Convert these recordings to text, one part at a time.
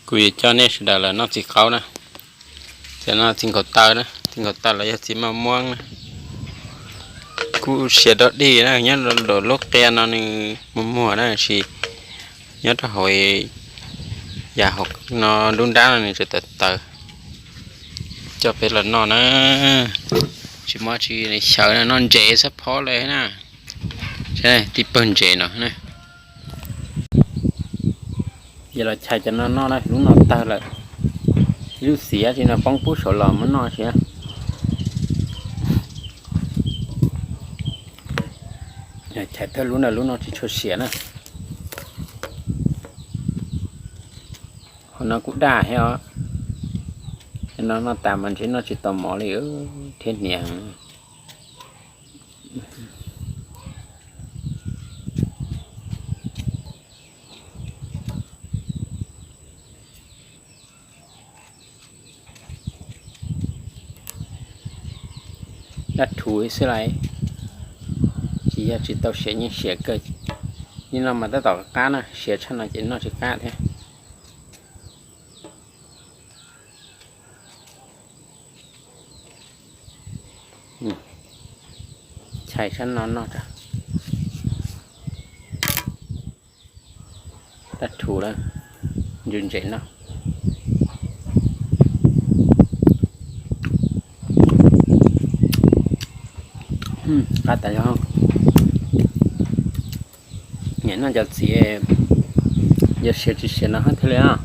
Kuv yuav coj nej sawv daws los noj txiv qaub na. Cov no txiv nkaus taw na, txiv nkaus taw los yog txiv maj muab na. Kuj siav dog dig na, nyob rau lub qia no nws muag muag na, tab sis nyob rau hauv yav hauv no nruab nrab no nws tseem tawv tawv. Coj peb los noj na. Tsis muaj tsis xyaw, noj ntsev xab phob li na. Tib pawg ntsev no na. Yog los chais cov no noj na, lub no tawg lawm. Ib lub xiav tsis no poob pub saum los muab noj siab. Chais thawj lub na, lub no tsis tshua siav na. Qhov no kuj daj thiab os. No noj tas mas ntshe noj tsis tau mov li thiab hniav. Daj rhuv xwb las, tsis yog tsis tau siav, yeej siav kawg. Nim no mas tab tom qab na, siav tshaj no ces noj tsis qab thiab. Chais sab no noj tso. Daj rhuv lawm, ntsws ntsev no. Qab tas zog. Niam noj cov txiv, yog siav tsis siav no hab thiaj li no.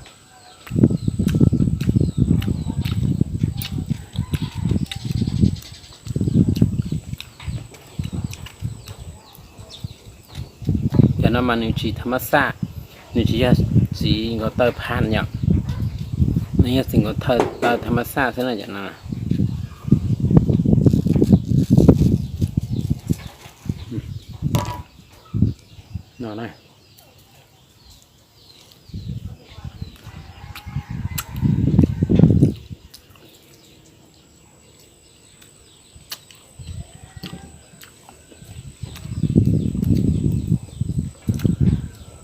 Cov no mas nws tsis tham mab xaj, nws tsis yog txiv nkaus taw pham yom, nws yog txiv nkaus taw tham mab xaj xwb na cov no. No na.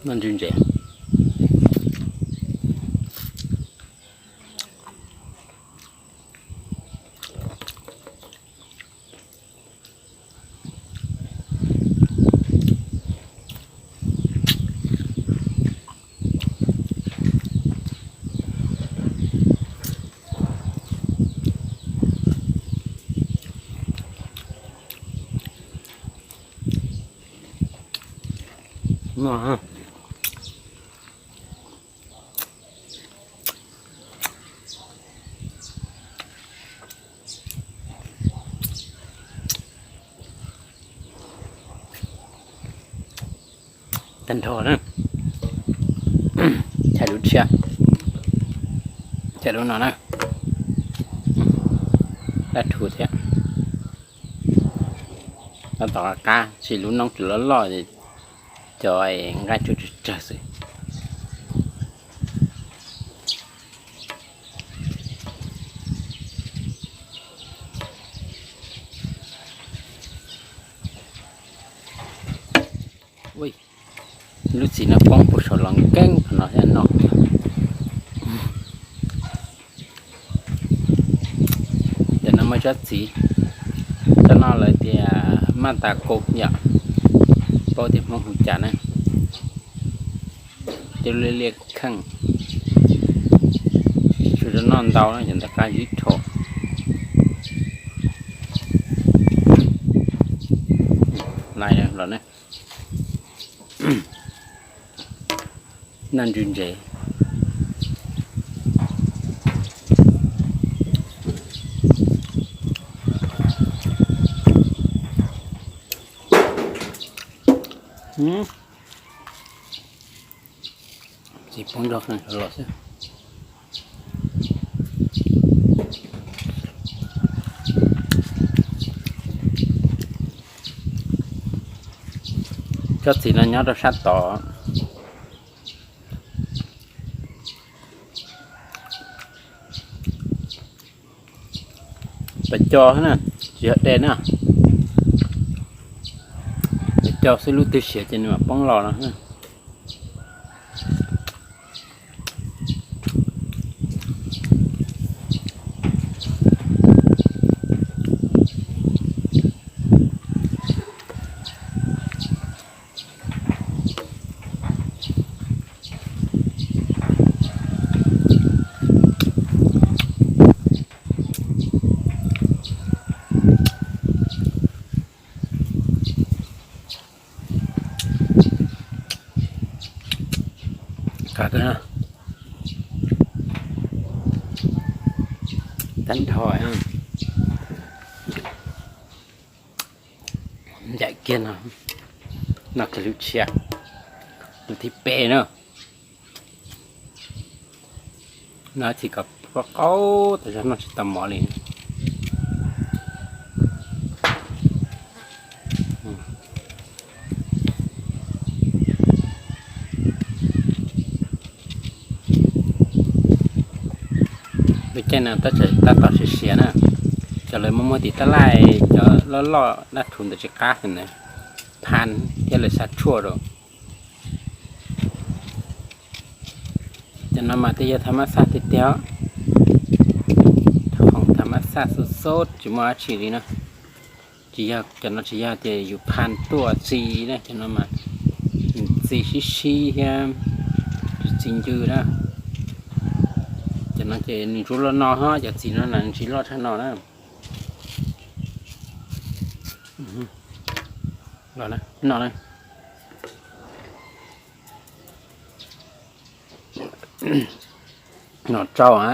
Noj ntsws ntsev. Tag nrho na. Chais lub tshiab, chais lub no na. Daj rhuv thiab. Tab tom qab qab, tab sis lub noob tseem loj loj, cov nqaij tsuag tsawg tsawg xwb. Lub txiv no poob puag saum los nkeeb qhov no thiab no. Cov no muaj tsob txiv, tsob no lawv tias maj tas kaus yom, paub tias Hmoob hu cas na. Cov liaj liaj kheej, tsuas noj ntau na, cov ntawd qab zib rho. Lais los ne. Noj ntsws ntsev. Txiv poob nrog los xwb. Tsob txiv no nyob rau sab tod. Pes co xwb na, tsis yog de na. Pes co xwb, lub twg siav ces nws mam poob los no. Tag nrho ncaim kiag no, no kiag lub tshiab, lub thib peb na. No tsis kom qaub tas zog noj tsis tau mov li. Lub caij no tab tom siav siav na, cov lawv muaj muaj tiv tab laij cov loj loj dab rhuv ntawd tsis qab na, phan thiab lawv xa tshuaj rau. Cov no mas twb yog thav mab xaj tiag tiag, thav mab xaj xub xub tsis muaj dab tsi li na. Tsis yog cov no, tsis yog tias yus phan tuaj txi na, cov no mas txi sib sib thiab tsis txi ncw na. Cov no ces nws tsuas loj no ho, cov txiv no na tsis loj tshaj no na. No, no tsau a,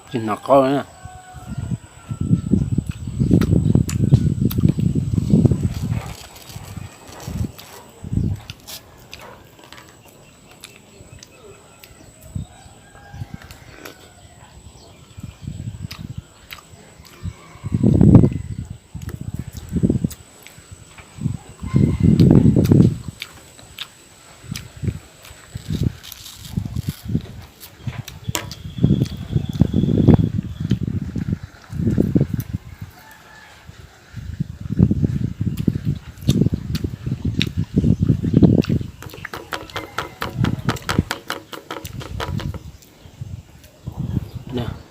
tsis hnov qaub na.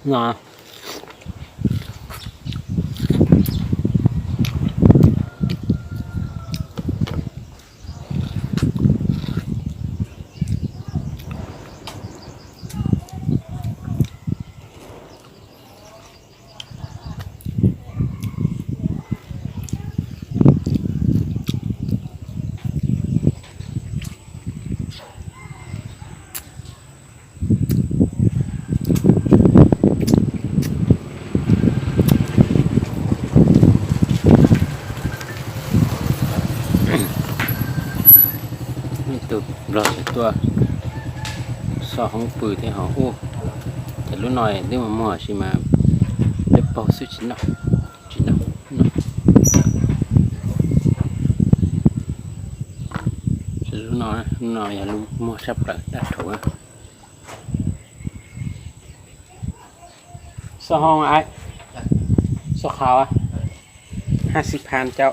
No, ib tug nplog tuaj xauj hoob pw thiab ho ua. Ces lub no twb muag muag sis mas lub paug xwb tsis noj, tsis noj. Lub no, lub no yog lub muag tshaj plaws dab rhuv. Xauj hoob, xauj qhov, hai mươi phan châu.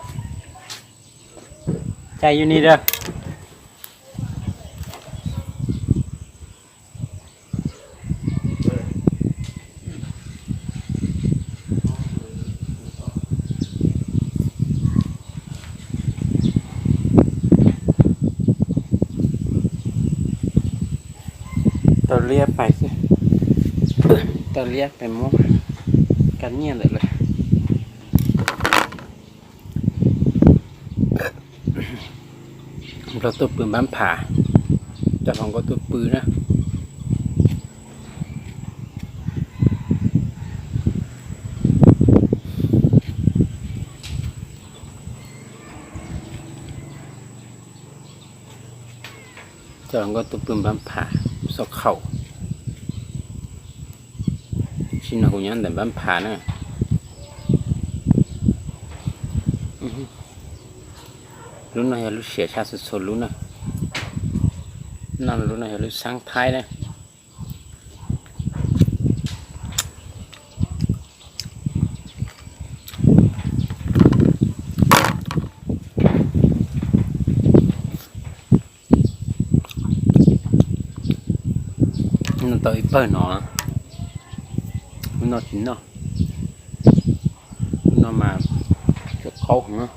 Cai yu ni da. Tau liab pais xwb, tau liab pais muab kab nyiaj ntawm lawm. Nplog tuaj pw npab pham, coj hluas nkauj tuaj pw na. Coj hluas nkauj tuaj pw npab pham, xauj khaum. Sim no kuv nyob ntawm npab pham na. Lub no yog lub siav tshaj txhua txhua lub na. No lub no yog lub xaab thaib na. Noj tau ib pawg no, lub no tsis noj, lub no mas tseem qaub heev.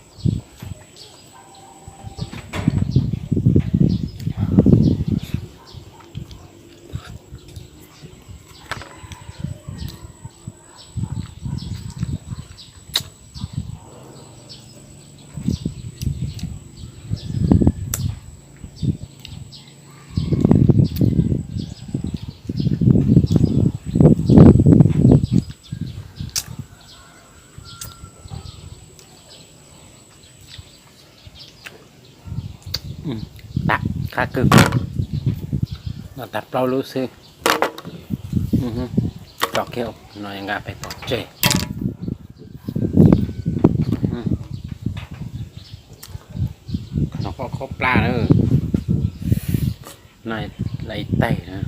Tam qab kawg, noj tag plaub lub xwb. Tso kiag no nqa pem pov tseg. No khaub khaub plab na. No lawv ib taig na.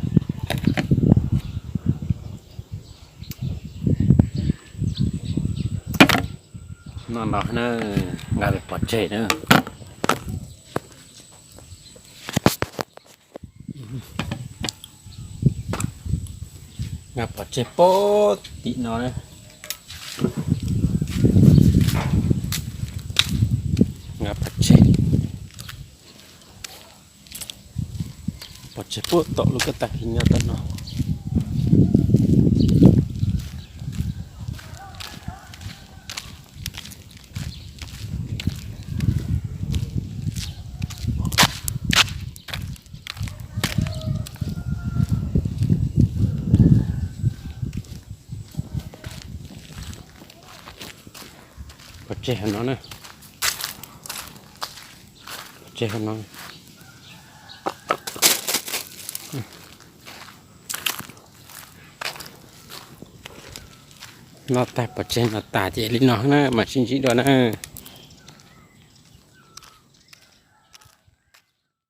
No no na, nqa pem pov tseg na. Nqa pov tseg puag tim no na. Nqa pov tseg, pov tseg puag tom lub kab tag kis nyob tom no. Pov tseg hauv no na. Pov tseg hauv no. Noj tag pov tseg no tas ces li no na mas sib ntsib dua na.